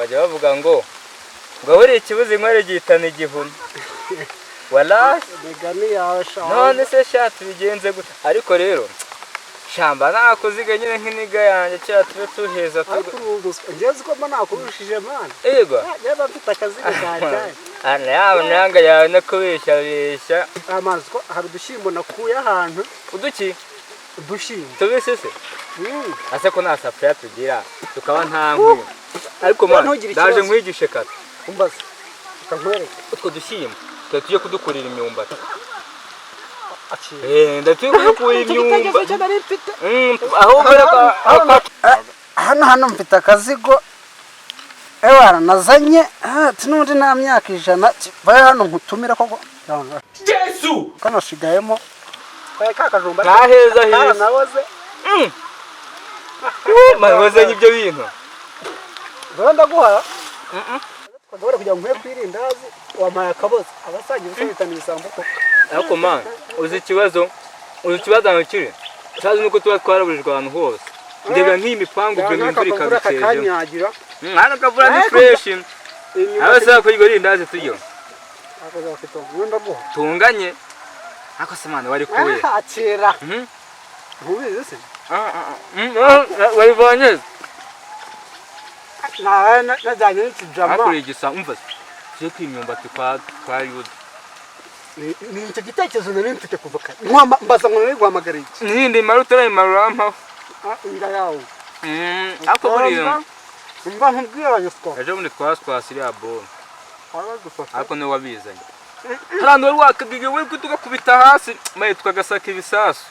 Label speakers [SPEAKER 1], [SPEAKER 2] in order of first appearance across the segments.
[SPEAKER 1] Bajya bavuga ngo buriya ikibuze inkware gihitana igihuna. Wallahi.
[SPEAKER 2] Migani yawe sha.
[SPEAKER 1] None se sha tubigenze gute? Ariko rero shamba nakuziga nyine nk'iniga yanjye cya tube tuheza
[SPEAKER 2] Ariko ubu njye nzi ko mba nakurushije man.
[SPEAKER 1] Yego.
[SPEAKER 2] Niba mfite akazigo ka cyane.
[SPEAKER 1] Ana yawe nanga yawe no kubeshya besha.
[SPEAKER 2] Amazi ko hari udushyimbo nakuye ahantu.
[SPEAKER 1] Uduki?
[SPEAKER 2] Udushyimbo.
[SPEAKER 1] Tubise se? Ase ko nta safuriya tugira tukaba nta nkwi. Ariko man, ndaje nkwigishe kata.
[SPEAKER 2] Umbaze. Ukankwereka.
[SPEAKER 1] Utwo dushyimbo tuba tugiye kudukurira imyumbati. Ndatuye kudukurira imyumbati. Aho
[SPEAKER 2] hano hano mfite akazigo. Ewana nazanye n'undi nta myaka 100 baye hano nkutumira koko.
[SPEAKER 1] Yesu!
[SPEAKER 2] Kano shigayemo. Ka kajumba.
[SPEAKER 1] Nta heza heza.
[SPEAKER 2] Naboze.
[SPEAKER 1] Maze ibyo bintu.
[SPEAKER 2] Ndabona ndaguha. Twagabara kugira ngo nkwiye kwirindazi wampaye akaboze abasangiye ubusa bitana ibisambo koko.
[SPEAKER 1] Ariko man, uzi ikibazo ahantu kiri? Ikibazo nuko tuba twaraburijwe ahantu hose. Ndeba nk'iyi mipangu ibyo imvura ikabiteje. Hano kavura ni fresh. Abasaba kurya irindazi turyo. Tunganye. Ako se man wari kuye.
[SPEAKER 2] Akira. Ntubizi se?
[SPEAKER 1] Wabivanye?
[SPEAKER 2] Na najyanye n'ikijama.
[SPEAKER 1] Hakuriye igisa umva. Tujye kwimyumbati kwa Yuda.
[SPEAKER 2] Ni icyo gitekerezo nari mfite kuva kare. Mbaza ngo nari guhamagara iki?
[SPEAKER 1] Nindi mara utarayimara urampaho.
[SPEAKER 2] Inda yawe.
[SPEAKER 1] Ariko buriya.
[SPEAKER 2] Mba nkubwira abanyuswa.
[SPEAKER 1] Ejo bundi twaswasi iriya bolo. Ariko niwe wabizanye. Hari ahantu wari wakagiye we tugakubita hasi maze tukagasaka ibisasu.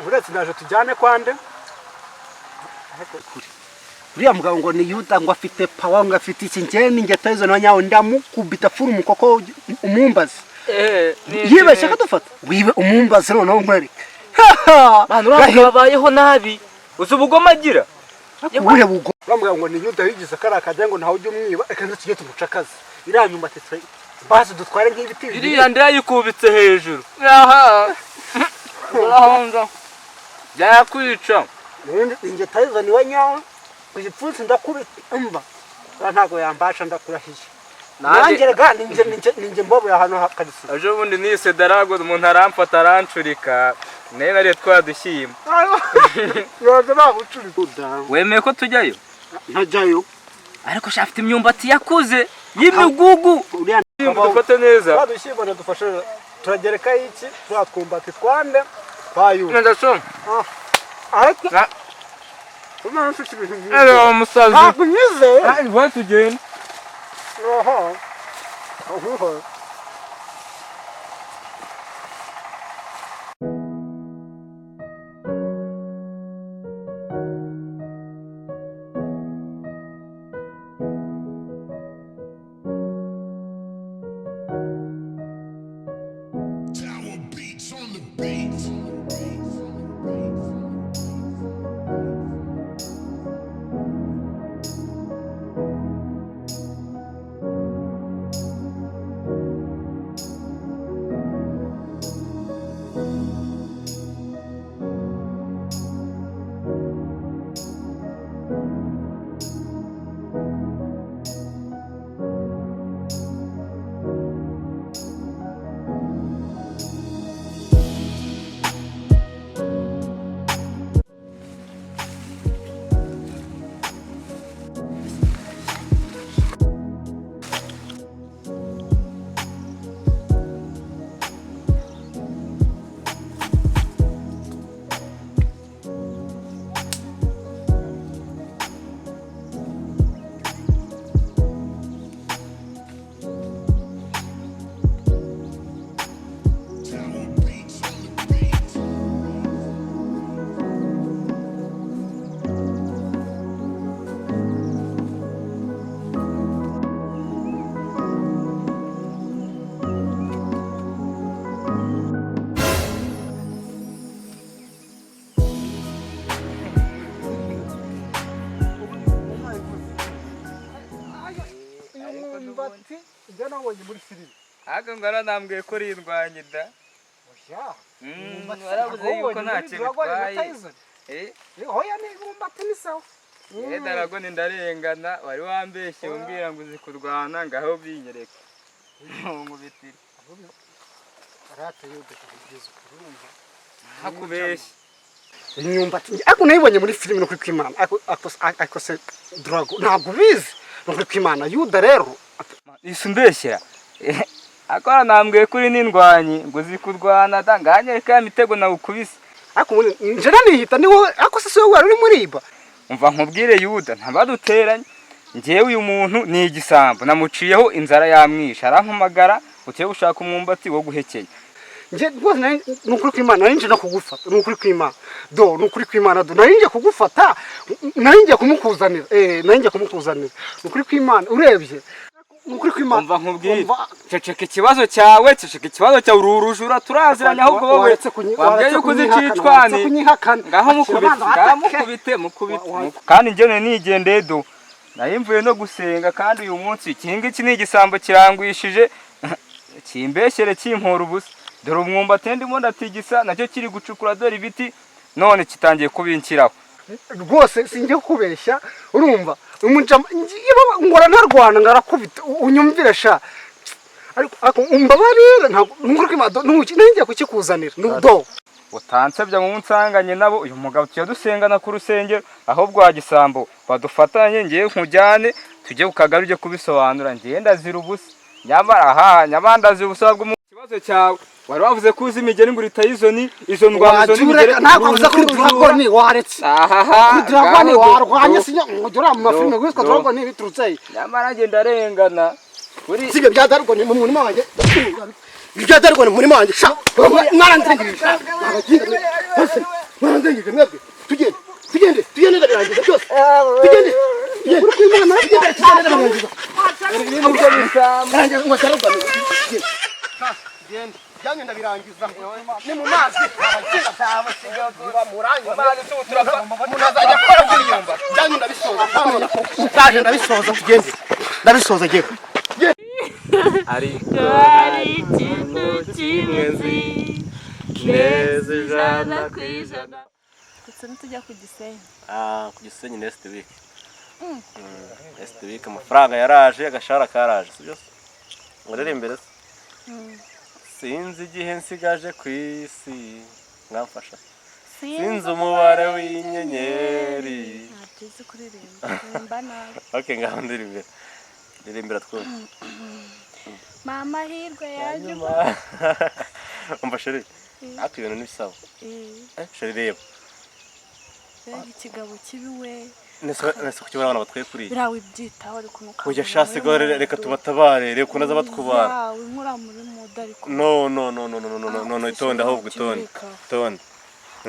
[SPEAKER 2] Uretse naje tujyane kwande. Uriya mugabo ngo ni Yuda ngo afite power ngo afite iki njye ni njye Tyson na nyawe ndamukubita furu umukoko umumbaze. Yibeshye akadufata. Wibe umumbaze noneho nkwereke.
[SPEAKER 1] Bantu uriya babayeho nabi. Uzi ubugome agira?
[SPEAKER 2] Ubuhe bugome? Uriya mugabo ngo ni Yuda yigize kariya kajya ngo ntawe ujya umwiba reka tujye tumucakaze. Iriya myumbati basi dutware nk'ibiti.
[SPEAKER 1] Iriya ndayikubitse hejuru. Aha. Urahonza. Byakwica.
[SPEAKER 2] Ninjye Tyson wa nyawe. Igipfunsi ndakubita umva. Ntago yambasha ndakurahiye. Nanjye rega ninjye mbobo ya hano kabisa.
[SPEAKER 1] Ejo bundi nise darago umuntu aramfata arancurika. Naye nari twadushyimba.
[SPEAKER 2] Yoze bagucurika.
[SPEAKER 1] Wemeye ko tujyayo?
[SPEAKER 2] Ntajyayo.
[SPEAKER 1] Ariko sha afite imyumbati yakuze y'imigugu. Dufate neza.
[SPEAKER 2] Twadushyimba nadufashe turagereka iki turatwumbati twande twayu.
[SPEAKER 1] Ndasoma.
[SPEAKER 2] Ariko Umwana ufite ibintu byiza.
[SPEAKER 1] Ero musazi.
[SPEAKER 2] Ntabwo unyizeye.
[SPEAKER 1] Ari tugenda.
[SPEAKER 2] Oho. Oho.
[SPEAKER 3] Tower beats on the beat. Tower beats on the beat.
[SPEAKER 2] Imyumbati njye nabonye muri filime.
[SPEAKER 1] Ariko ngo aranambwiye ko urindwanya da.
[SPEAKER 2] Oya.
[SPEAKER 1] Warabuze yuko nta kintu
[SPEAKER 2] bitwaye.
[SPEAKER 1] bitwaye.
[SPEAKER 2] Oya ni imyumbati ni sawa.
[SPEAKER 1] Daragoni ndarengana wari wambeshye umbwira ngo uzi kurwana ngaho binyereka nkubitire
[SPEAKER 2] arate Yuda kugeza kurumva
[SPEAKER 1] hakubeshye
[SPEAKER 2] imyumbati ariko nayibonye muri filime no kuri kwimana ariko se Drago ntabwo ubizi no kuri kwimana Yuda rero
[SPEAKER 1] isumbeshyera akora nambwiye kuri n'indwanyi ngo uzi kurwana da nganyereka ya mitego nawukubise
[SPEAKER 2] ariko nje nanihita ni wowe ariko se wowe wari uri muriba
[SPEAKER 1] umva nkubwire Yuda ntabaduteranye njyewe uyu muntu ni igisambo namuciyeho inzara yamwisha arampamagara utiye gushaka umwumbati wo guhekenya
[SPEAKER 2] nje rwose ni ukuri kw'Imana nari nje no kugufata ni ukuri kw'Imana do ni ukuri kw'Imana do nari nje kugufata nari nje kumukuzanira nari nje kumukuzanira ni ukuri kw'Imana urebye ni ukuri kw'Imana
[SPEAKER 1] umva nkubwire ceceka ikibazo cyawe ceceka ikibazo cyawe ururujura turaziranye ahubwo wowe wambwiye yuko uzi icicwani ngaho mukubite ngaho mukubite mukubite kandi njye nigendeye do nari mvuye no gusenga kandi uyu munsi iki ngiki ni igisambo kirangwishije kimbeshyere kimpora ubusa dore umwumbati ndimo ndatigisa nacyo kiri gucukura dore ibiti none kitangiye kubinkiraho
[SPEAKER 2] rwose sinjye kubeshya urumva ngora ntarwana ngarakubita unyumvire sha ariko umbabarire ntabwo ngiye kukikuzanira do
[SPEAKER 1] utansebya mu nsanganye nabo uyu mugabo tujya dusengana ku rusengero ahubwo wa gisambo badufatanye ngiye nkujyane tujye ku kagari ujye kubisobanura ngiye ndazira ubusa nyamara aha nyamara ndazira ubusa bw'ikibazo cyawe wari wavuze ko uzi imigeri ngo urita y'izoni izo ndwara izo n'imigeri
[SPEAKER 2] ntabwo wavuze kuri Dragoni waretse
[SPEAKER 1] ahaha
[SPEAKER 2] kuri Dragoni warwanye sinya ngujura mu mafilime witwa Dragoni biturutse
[SPEAKER 1] nyamara nge ndarengana kuri
[SPEAKER 2] sibyo bya Dragoni mu murima wanjye bya Dragoni mu murima wanjye sha mwaranzengirije mwaranzengirije mwebwe tugende tugende tugende ndabirangiza byose tugende tugende kw'Imana tugende ndabirangiza ngo Dragoni genda byanyu ndabirangiza ni mu mazi azajya akora by'inyumba byanyu ndabisoza ndaje ndabisoza tugende ndabisoza ngewe
[SPEAKER 1] ariko
[SPEAKER 4] hari ikintu kimwe nzi neza 100%.
[SPEAKER 5] Ndetse ntitujya ku Gisenyi.
[SPEAKER 6] Ku Gisenyi next week. Next week amafaranga yaraje agashahara karaje sibyo se ngorere imbere se sinzi igihe nsigaje ku isi mwamfasha sinzi umubare w'inyenyeri
[SPEAKER 5] ntabyo uzi kuririmba nimba nabi
[SPEAKER 6] okay ngaho ndirimbira ndirimbira twumve
[SPEAKER 5] mama hirwe ya nyuma
[SPEAKER 6] umva sheri ariko ibintu ni bisawa sheri reba
[SPEAKER 5] ikigabo kibi we
[SPEAKER 6] nese kukibona abana batwaye kuriya
[SPEAKER 5] birawe ibyitaho ariko nuko
[SPEAKER 6] oya shasi gore reka tubatabare reka unaza batwubara
[SPEAKER 5] inkura muri muda ariko
[SPEAKER 6] no no no no no no no no itonde ahubwo itonde itonde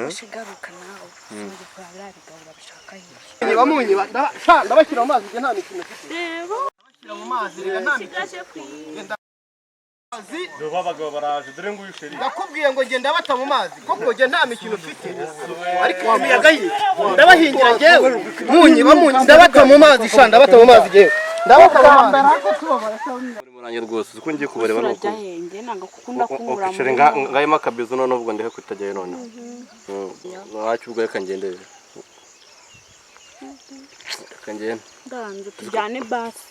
[SPEAKER 5] ushigaruka nawe uri kurabira bigabo babishaka hirya
[SPEAKER 2] niba munyiba ndabashyira mu mazi nge nta mikino mfite
[SPEAKER 4] reba
[SPEAKER 2] mu mazi reka nta mikino
[SPEAKER 6] dore abagabo baraje dore nguyu sheri
[SPEAKER 2] ndakubwiye ngo genda bata mu mazi koko nge nta mikino mfite ariko imiyaga ye ndabahingira ngewe munyiba munyi ndabata mu mazi sha ndabata mu mazi ngewe ndabata mu mazi
[SPEAKER 6] murange rwose uko ngiye kubareba nuko
[SPEAKER 5] urajya nanga kukunda kunkura
[SPEAKER 6] muri ngayemo akabizo none ubwo ndehe kutajyayo none ntacyo ubwo reka ngendere reka ngende
[SPEAKER 5] ndanze tujyane basi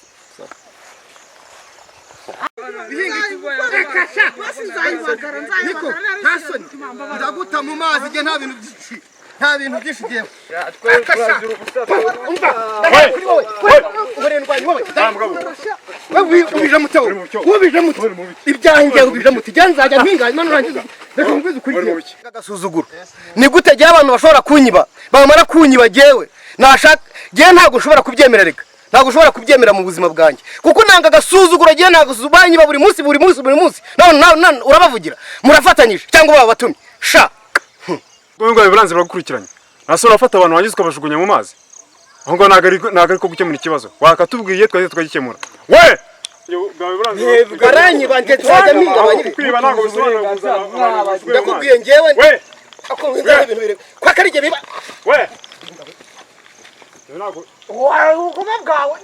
[SPEAKER 2] niko nta soni ndaguta mu mazi nge nta bintu byinshi nta bintu byinshi ngewe umva kuri wowe urendwanye wowe ubije muto ubije muto ibyanjye ubije muto ibyanjye nzajya mpinga none urangiza reka nkubwize ukuri ngewe agasuzuguro ni gute jyewe abantu bashobora kunyiba bamara kunyiba jyewe nashaka jyewe ntabwo ushobora kubyemera reka ntabwo ushobora kubyemera mu buzima bwanjye kuko nanga agasuzuguro jyewe ntabwo banyiba buri munsi buri munsi buri munsi none urabavugira murafatanyije cyangwa baba batumye sha
[SPEAKER 7] ngo buranze baragukurikiranye ntasore urafata abantu wangiza ukabajugunya mu mazi aho ngaho ntabwo ari ko gukemura ikibazo wakatubwiye twahise tukagikemura we
[SPEAKER 2] baranyiba njye nzajya mpinga banyiri
[SPEAKER 7] kwiba ntabwo bisobanura kuzana
[SPEAKER 2] ndakubwiye njyewe
[SPEAKER 7] we
[SPEAKER 2] ako nzana ibintu bire kwa karige biba
[SPEAKER 7] we Ntabwo
[SPEAKER 2] Ubugome bwawe.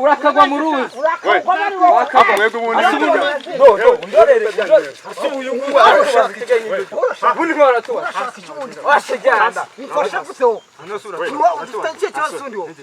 [SPEAKER 1] Urakagwa mu ruzi.
[SPEAKER 7] Wakava mwebwe ubundi.
[SPEAKER 1] Ndorere uyu nguyu ubundi ko baratuba washiganda.
[SPEAKER 2] Mfasha gute wowe? Ufite ikihe kibazo undi wowe?